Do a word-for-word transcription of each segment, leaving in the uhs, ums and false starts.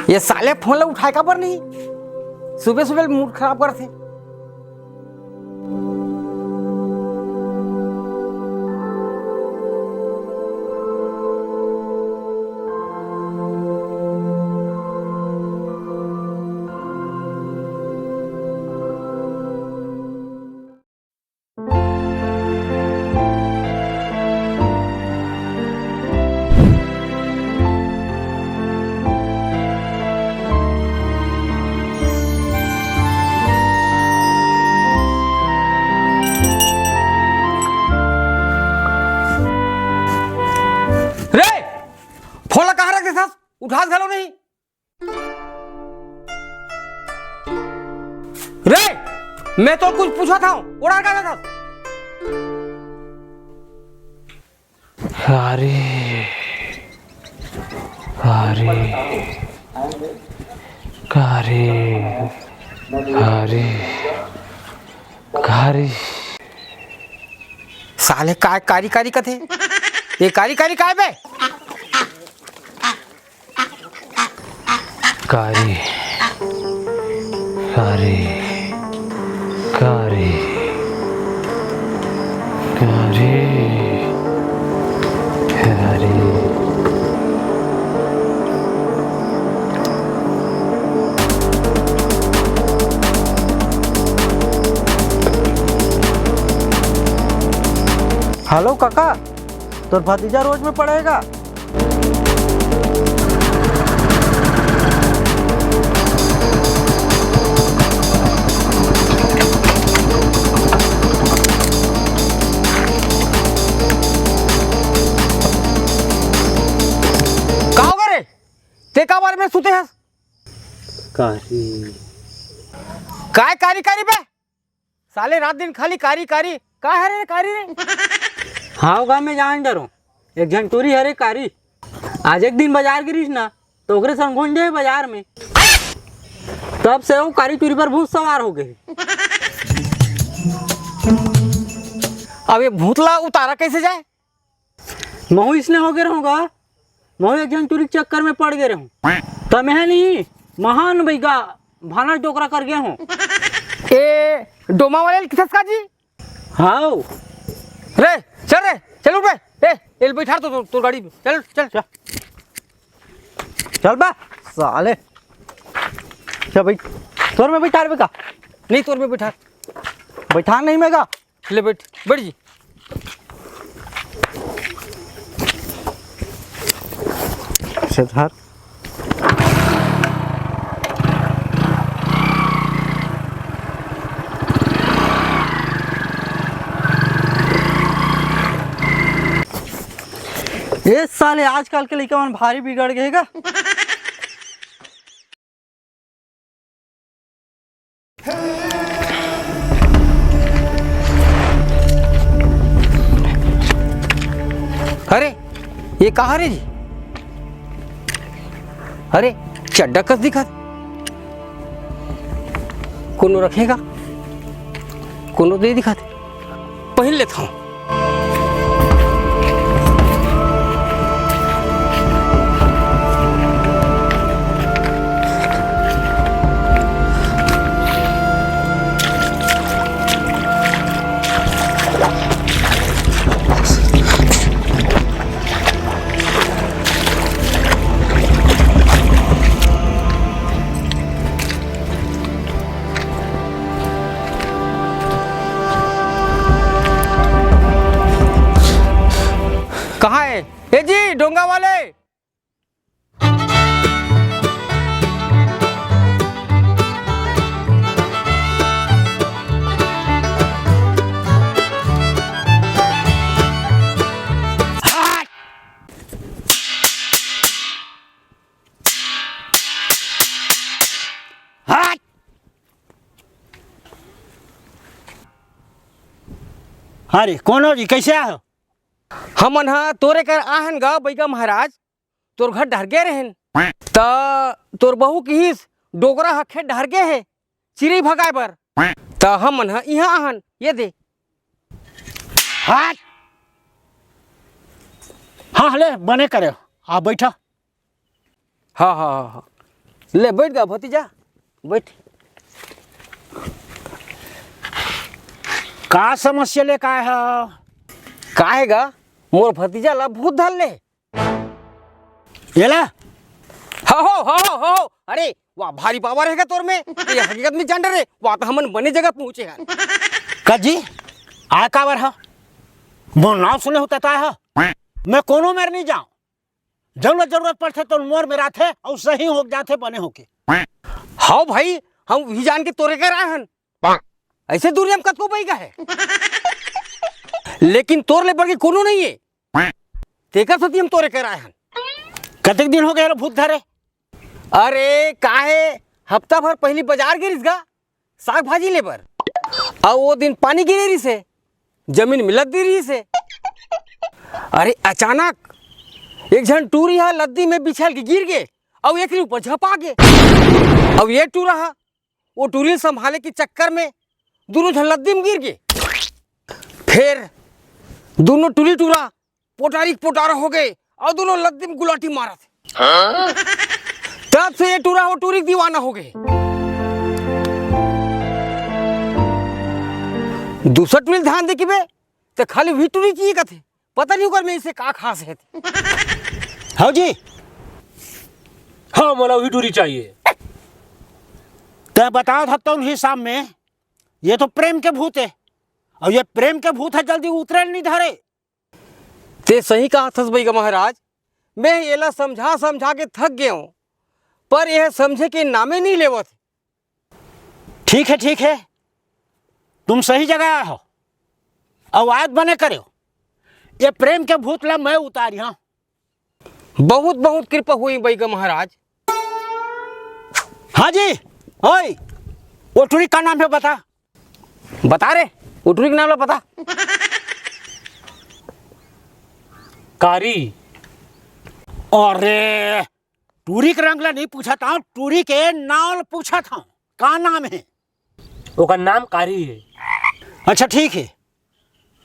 ये साले फोन ला उठाय काबर नहीं? सुबह सुबह मूड खराब करथे। रे, फोन ला कहाँ रख देथस? उठास घलो नहीं। रे, मैं तो कुछ पूछत हंव, ओड़ा का जाथस? अरे, अरे, अरे, अरे, अरे। साले काय कारी कारी कथे? ये कारी कारी काय बे? कारी, कारी, कारी, कारी, कारी। हेलो काका, तोर भतीजा रोज में पढ़ेगा। का होगे रे? तें का बार में सुते हस? कारी। काय कारी कारी बे? साले रात दिन खाली कारी कारी। का हे रे कारी रे? हाव गा, मैं जान डरों, एक झन टूरी हरे कारी। आज एक दिन बजार गे रिहिस ना, त ओकरे संग घुंझे बाजार में। तब से वो कारी टूरी पर भूत सवार होगे। अब ये भूत ला उतारा कइसे जाय? महूं इसने होगे रहूं गा, महूं एक झन टूरी के चक्कर में पड़ गे रहूं। त मैं नहीं, महान बइगा भानस डोकरा कर गे हंव। ए, डोमा वाले ल किथस का जी? हाव। रे, चल रे, चल उठ बे। ए, एल बैठार तो तोर, तोर गाड़ी में। चल, चल। चल। चल बे, साले। चल बइठ। तोर में बैठार बे का? नहीं, तोर में बैठार। बैठार नहीं में का? ले बइठ, बइठ जी। से धर। ए साले, आजकल के लइका मन भारी बिगड़ गे हे गा। अरे, ये का हरे जी? अरे, चड्डा कस दिखत। कोनो रखे का? कोनो नइ दिखत। पहिर लेथंव। कहाँ हे? ए जी, डोंगा वाले। हाँ रे, कोन हो जी, कइसे आए हो? हमन ह तोरे कर आहन गा बइगा महाराज, तोर घर डहर गे रहेन। त तोर बहू किहिस, "डोकरा ह खेत डहर गे हे, चिरई भगाए बर।" त हमन ह इहाँ आहन, ये दे। हट! हाँ, ले, बने करे। आ, बइठा। हाँ, हाँ, हाँ, हाँ। ले बइठ गा भतीजा, बइठ। का समस्या लेके आय हव? का हे गा, मोर भतीजा ला भूत धर ले। एला? हो, हो, हो, हो, हो। अरे, वाह, भारी पावर हे गा तोर में। ये हकीकत में जान डरे, वाह, त हमन बने जगह पहुंचे हन। का जी? आय काबर हव? मोर नाम सुने हव त आय हव? मैं कोनो मेर नइ जांव। जरूरत, जरूरत पड़थे त मोर मेर आथे अउ सही हो जाथे बने होके। हव भाई, हम उही जान के तोरे करा हन। अइसे दुनिया में कतको बइगा हे, लेकिन तोर ले बढ़ के कोनो नइ हे। तेकर सेती हम तोरे करा हन। कतेक दिन हो गे हे भूत धरे? अरे, का हे, हफ्ता भर पहिली बजार गे रिहिस गा, साग भाजी ले बर। अउ ओ दिन पानी गिरे रिहिस हे, जमीन में लद्दी रिहिस हे। अरे, अचानक एक झन टूरी ह लद्दी में बिछल के गिर गे अउ एकरे ऊपर झपा गे। अउ ये टूरा ह ओ टूरी ल संभाले के चक्कर में दूनों झन लद्दी में गिर गे। फेर दूनों टूरी टूरा पोटारी के पोटारा हो गे अउ दूनों लद्दी में गुलाटी मारत हे। तब से ये टूरा ओ टूरी के दीवाना हो गे। दूसर टूरी ल ध्यान दे के बे, त खाली उही टूरी चाहिए कथे। पता नहीं ओकर में इसे का खास हे। हव जी। हाँ, मोला उही टूरी चाहिए। त बतावत हव तउन हिसाब में, ये तो प्रेम के भूत हे, अउ ये प्रेम के भूत ह जल्दी उतरे नइ धरे। ते सही कहत हस बइगा महाराज, मैं एला समझा समझा के थक गेंव, पर यह समझे के नामे नइ लेवत। ठीक हे, ठीक हे, तुम सही जगह आय हव, अउ आय त बने करे हव। ये प्रेम के भूत ला मैं उतारी हंव। बहुत बहुत कृपा होही बइगा महाराज। हाँ जी, ओए, ओ टूरी के का नाम हे बता। बता रे, ओ टूरी के नाम ला बता। कारी। अरे, टूरी के रंग ला नइ पूछत हंव, टूरी के नाम ला पूछत हंव। का नाम हे? ओकर नाम कारी हे। अच्छा, ठीक हे।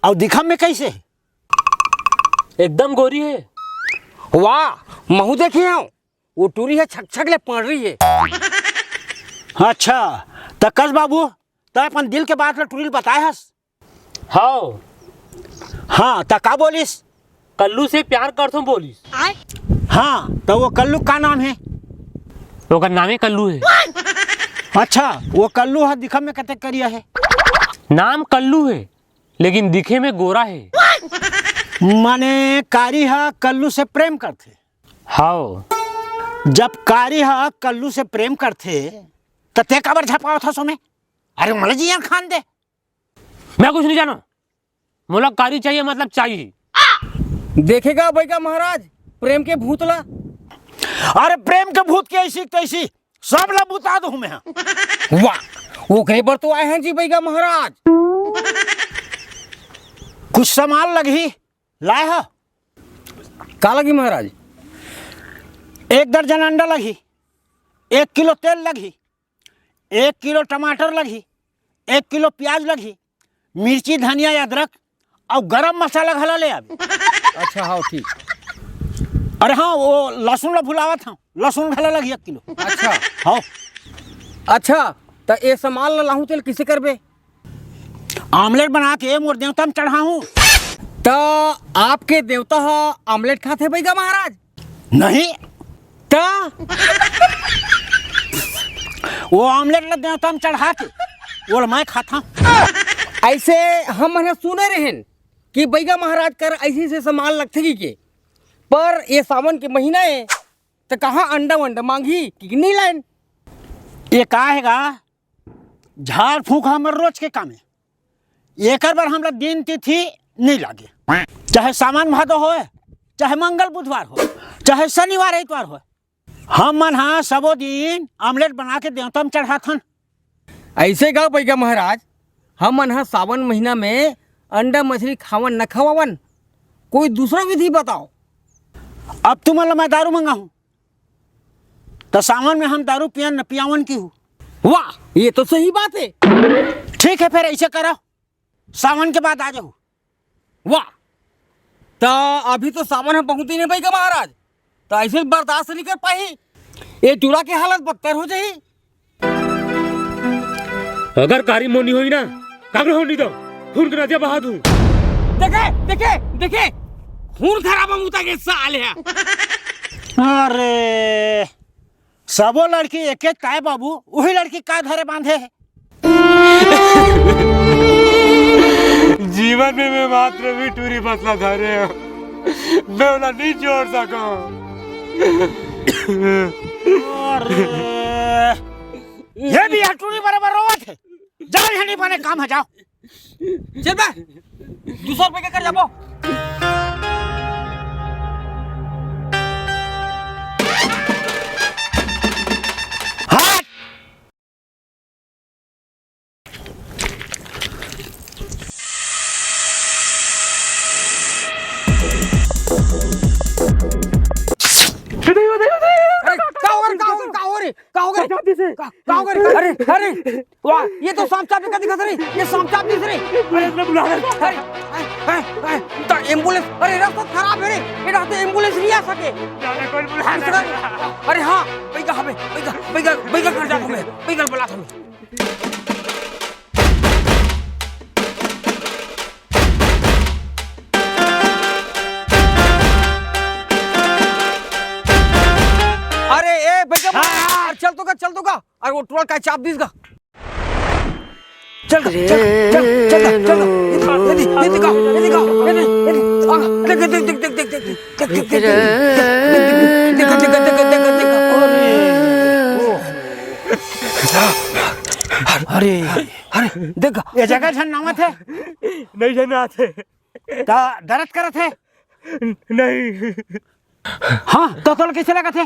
अउ दिखब में कइसे हे? एकदम गोरी हे। वाह, महूं देखे हंव, ओ टूरी ह छक छक ले पड़री हे। अच्छा, त कस बाबू, तैं अपन दिल के बात ला टूरी ल बताय हस? हव। हाँ, त का बोलिस? कल्लू से प्यार करथों बोलिस। हाँ, त ओ कल्लू के का नाम हे? ओकर नामे कल्लू हे। अच्छा, ओ कल्लू ह दिखब में कतेक करिया हे? नाम कल्लू हे, लेकिन दिखे में गोरा हे। माने कारी ह कल्लू से प्रेम करथे? हव। जब कारी ह कल्लू से प्रेम करथे, त तैं काबर झपावत हस ओमे? अरे, ओला जियन खान दे। मैं कुछ नहीं जानों, मोला कारी चाहिए, मतलब चाहिए। देखे गा बइगा महाराज, प्रेम के भूत ला। अरे, प्रेम के भूत के अइसी तइसी, सब ला बुता दूं मैं। वाह, ओकरे बर तो आय हन जी बइगा महाराज। कुछ सामान लगही, लाय हव? का लगही महाराज? एक दर्जन अंडा लगही, एक किलो तेल लगही, एक किलो टमाटर लगही, एक किलो प्याज लगही, मिर्ची, धनिया, अदरक अउ गरम मसाला घला ले आबे। अच्छा, हव, ठीक। अरे हाँ, ओ लहसुन ला भुलावत हंव, लहसुन घला लगही एक किलो। अच्छा। हव। अच्छा, त ए सामान ला लाहूं तेला कइसे करबे? आमलेट बना के मोर देवता म चढ़ाहूं। त आपके देवता ह आमलेट खाथे बइगा महाराज? नहीं। त ओ आमलेट ल देवता म चढ़ा के ओला मैं खाथंव। अइसे हमन ह सुने रहेन कि बइगा महाराज कर अइसे-अइसे सामान लगथे कहिके, पर ये सावन के महीना हे, त कहाँ अंडा-वंडा मांगही कि नइ लाएन? ये का हे गा? झाड़ फूंक हमर रोज के काम हे। एकर बर हमला दिन तिथि नइ लागे। चाहे सावन भादो होय, चाहे मंगल बुधवार होय, चाहे शनिवार इतवार होय, हमन ह सबो दिन आमलेट बना के देवता म चढ़ाथन। अइसे गा बइगा महाराज, हमन ह सावन महीना में अंडा मछली खावन न खवावन, कोई दूसरा विधि बताव। अब तुमन ल मैं दारू मंगाहूं, त सावन में हम दारू पियन न पियावन किहूं। वाह, ये तो सही बात हे। ठीक हे, फेर अइसे करव, सावन के बाद आ जाहू। वाह, त अभी तो सावन ह बहुत दिन हे बइगा महाराज, त अइसे बर्दाश्त नइ कर पाही। ये टूरा के हालत बदतर हो जाही। अगर कारी मोनी होई ना, काकरो होनी दो, खून के नदिया बहा दूं। देखे, देखे, देखे, खून खराबा मुता के साल हे। अरे, सबो लड़की एके ताय बाबू, उही लड़की का धरे बांधे हे? जीवन में मैं मात्र भी टूरी बसला धरे हंव, मैं ओला नहीं छोड़ सकंव। अरे, ये भी यार टूरी बराबर रोवत हे। जाओ, यहाँ नहीं बने काम हे, जाओ। चल बे, दू सौ रुपए के कर जाबो। हट। अरे, का हो रे, का हो रे, का हो रे, का हो रे? का, का हो रे? अरे, अरे, वाह, ये तो सांप चाबी का दिखत रही, ये सांप चाबी दिखत रही। अरे, इतना बुला रहा है। अरे, अरे, अरे, अरे, तो एम्बुलेंस, अरे, रास्ता खराब है रे, ये रास्ते एम्बुलेंस नहीं आ सके। जाने कौन बुला रहा है। अरे हाँ, बैगा हमें, बैगा, बैगा, बैगा कर जा हमें, बैगा बुला हमें। अरे ए बैगा, अरे चल तो का, चल तो का। अरे वो टूरा का चाबी दिस का। चल का, चल, चल, चल का, चल का। ये दिखा, ये दिखा, ये दिखा, ये दिखा, ये दिखा। आ, देख, देख, देख। अरे, अरे, देख। ये जगह झन नावत हे? नहीं झन आथे। त दरद करत हे? नहीं। हाँ, त तोला कइसे लगत हे?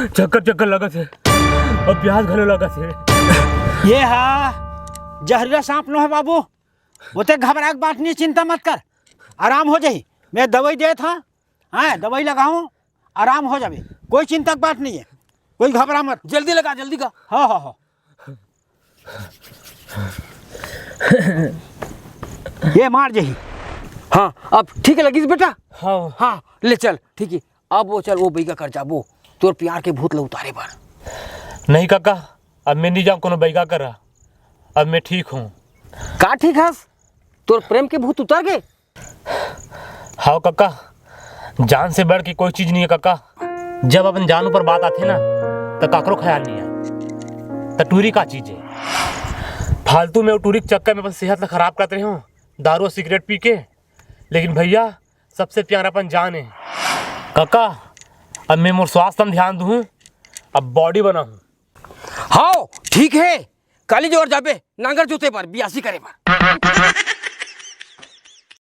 चक्कर चक्कर लगत हे अउ प्यास घलो लगत हे। ये हा जहरीला सांप नो हे बाबू, ओते घबराए के बात नहीं, चिंता मत कर, आराम हो जाही। मैं दवाई देत हंव, हाँ, दवाई लगाहूँ, आराम हो जाबे, कोई चिंता के बात नहीं हे, कोई घबरा मत। जल्दी लगा, जल्दी का। हाँ, हाँ, हाँ। ये मार जाही। हाँ, अब ठीक हे लगिस बेटा? हाँ। हाँ, ले चल, ठीक हे। अब वो चल, वो बैगा कर जाबो, तोर प्यार के भूत ल उतारे बर। नहीं कका, अब मैं नहीं जांव कोनो बैगा करा, अब मैं ठीक हंव। का ठीक हस? तोर प्रेम के भूत उतर गे? हव कका, जान से बढ़ के कोई चीज नहीं हे कका। जब अपन जान ऊपर बात आथे ना, त काकरो ख्याल नहीं हे। त टूरी का चीज हे? फालतू में वो टूरी के चक्कर में अपन सेहत ला खराब करत रहे हंव, दारू अउ सिगरेट पी के। लेकिन भैया, सबसे प्यारा अपन जान हे। कका, अब मैं मोर स्वास्थ्य म ध्यान दूहूं, अब बॉडी बनाहूं। हव, ठीक हे, काली जोर जाबे, नांगर जोते बर, बियासी करे बर।